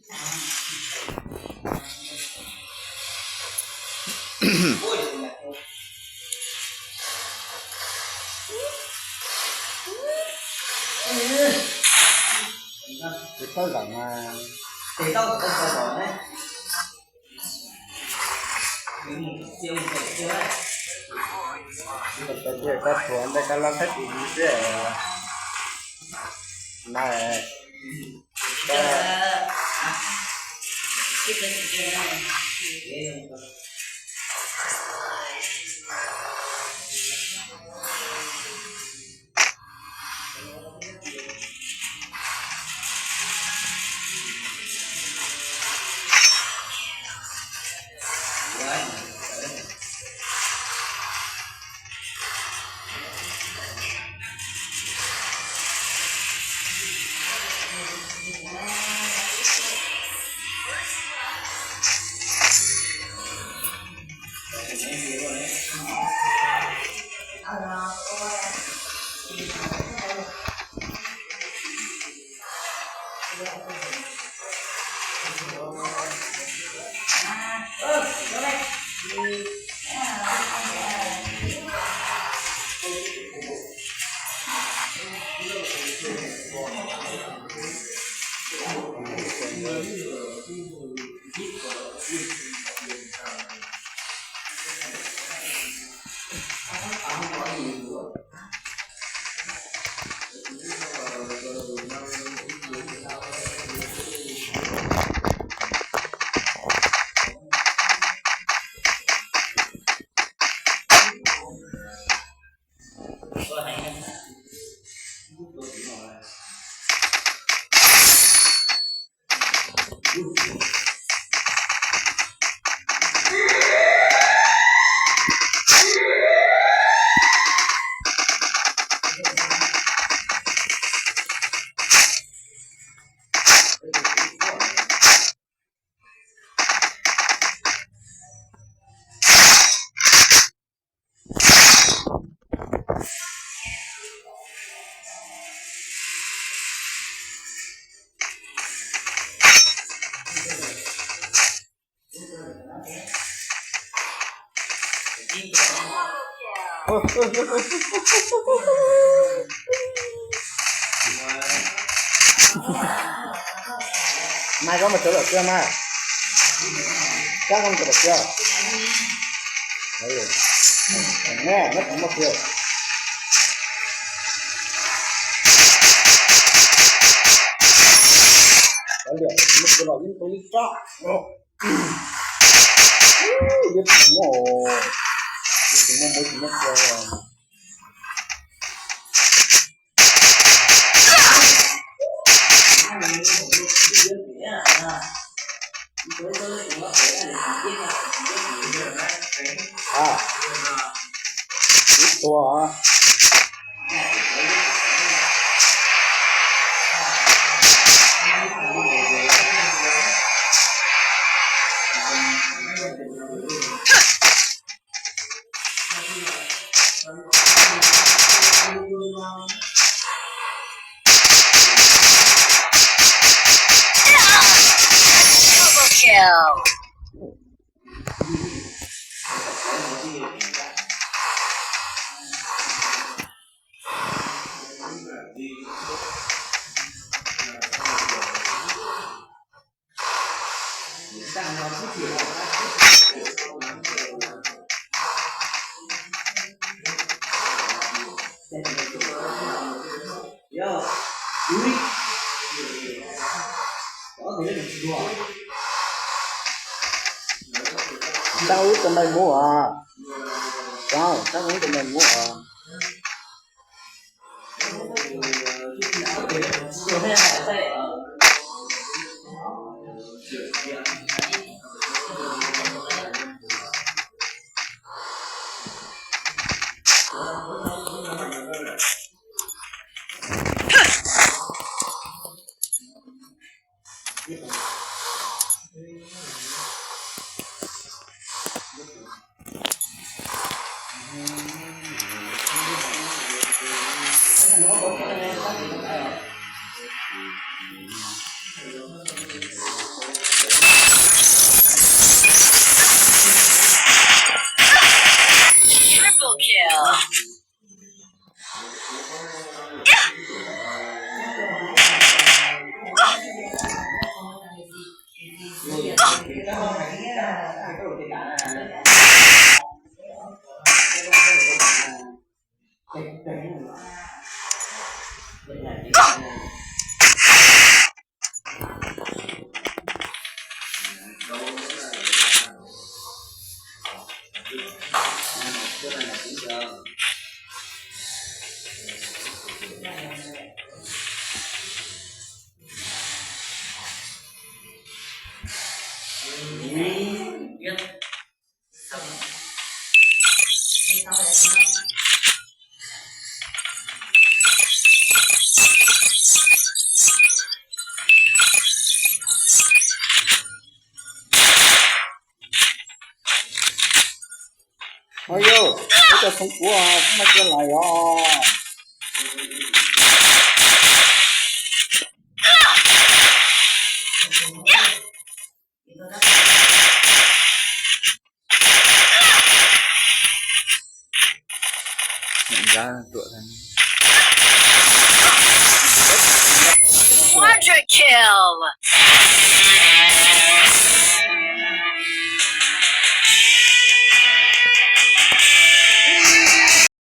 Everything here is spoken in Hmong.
Tus tauj zaum mas. Koj thuav ntawm koj loj tag ib xwb na. Mai koj mus tsuav daim tiab mas. Koj mus tsuav daim tiab. Neb, neb puas muaj kiag? Cov liam muaj kiag los yeej tau ib rab. Yeej tsis muaj, yeej tsis muaj muab tsis muaj kiag. A, ib tuag. Double kill. Tab wb tus npawg Hmoob os. Tab wb tus npawg Hmoob os. Ua yog, ua cov xoo kuv, kuv mas cia lais os. Quadra kill.